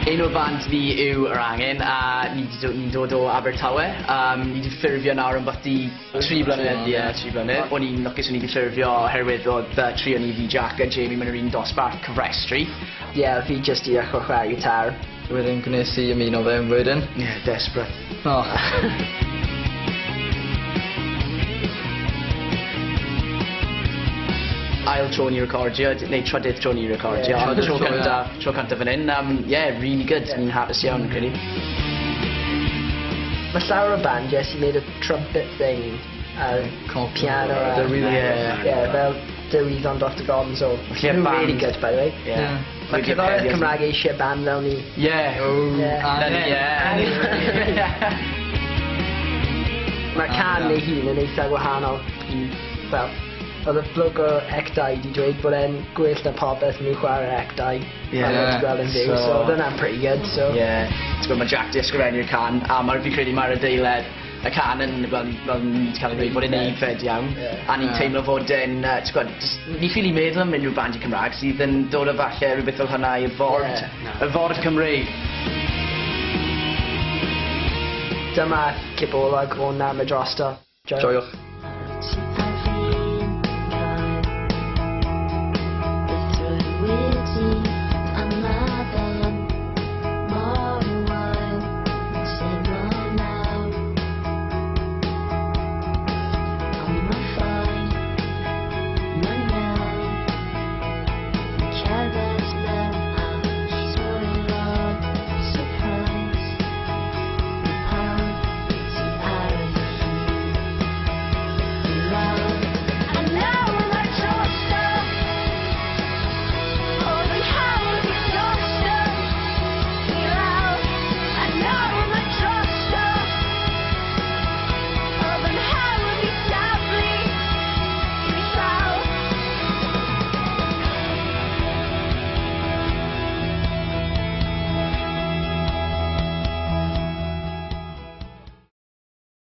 Enw'r band fi yw Yr Angen a ni 'di do- ni'n dod o Abertawe. Yym ni 'di ffurfio nawr ambyti 3 blynedd ie 3 blynedd. O'n i'n lwcus o'n i 'di ffurfio oherwydd odd yy tri o ni fi Jack a Jamie mewn yr un dosbarth cofrestru. Ie fi jyst 'di dechre chware gitâr. Wedyn gwnes i ymuno fe yn wedyn. Ie desperate. O. Ail tro ni recordio neu trydydd tro ni recordio. Ie. Ond tro cyntaf tro cyntaf fan 'yn yym ie really good ni'n hapus iawn credu. Ma' llawer o bandie sy'n neud y trumpet thing a'r piano a... Derwyddon. Ie. Ie fel Derwyddon dot Gonzo. Felly y Nhw'n band... really good by the way. Ie. Ie. Ma' cerddoriaeth Cymraeg eisie band fel ni. Ie. Ie. Na ni ie. Ma'r cân ei hun yn eitha gwahanol i fel odd y bloke o Ecdau 'di dweud bod e'n gwell na popeth ma' nw'n chware Ecdau. Ie. Pan o'n i gweld e'n fyw so odd wnna'n pretty good so. Ie. T'gwbo' ma' Jack 'di ysgrifennu'r can a ma'r fi credu ma'r adeiledd y can yn fel fel ni 'di ca'l ei gweud bod e'n aeddfed iawn. Ie. A ni'n teimlo fod e'n yy t'gwod js ni ffili meddwl am unryw bandie Cymra'g sydd yn dod â falle rwbeth fel hwnna i'r ford. Ie. Y ford Cymreig. Dyma cipolwg o Nam a Drosto. Joiwch.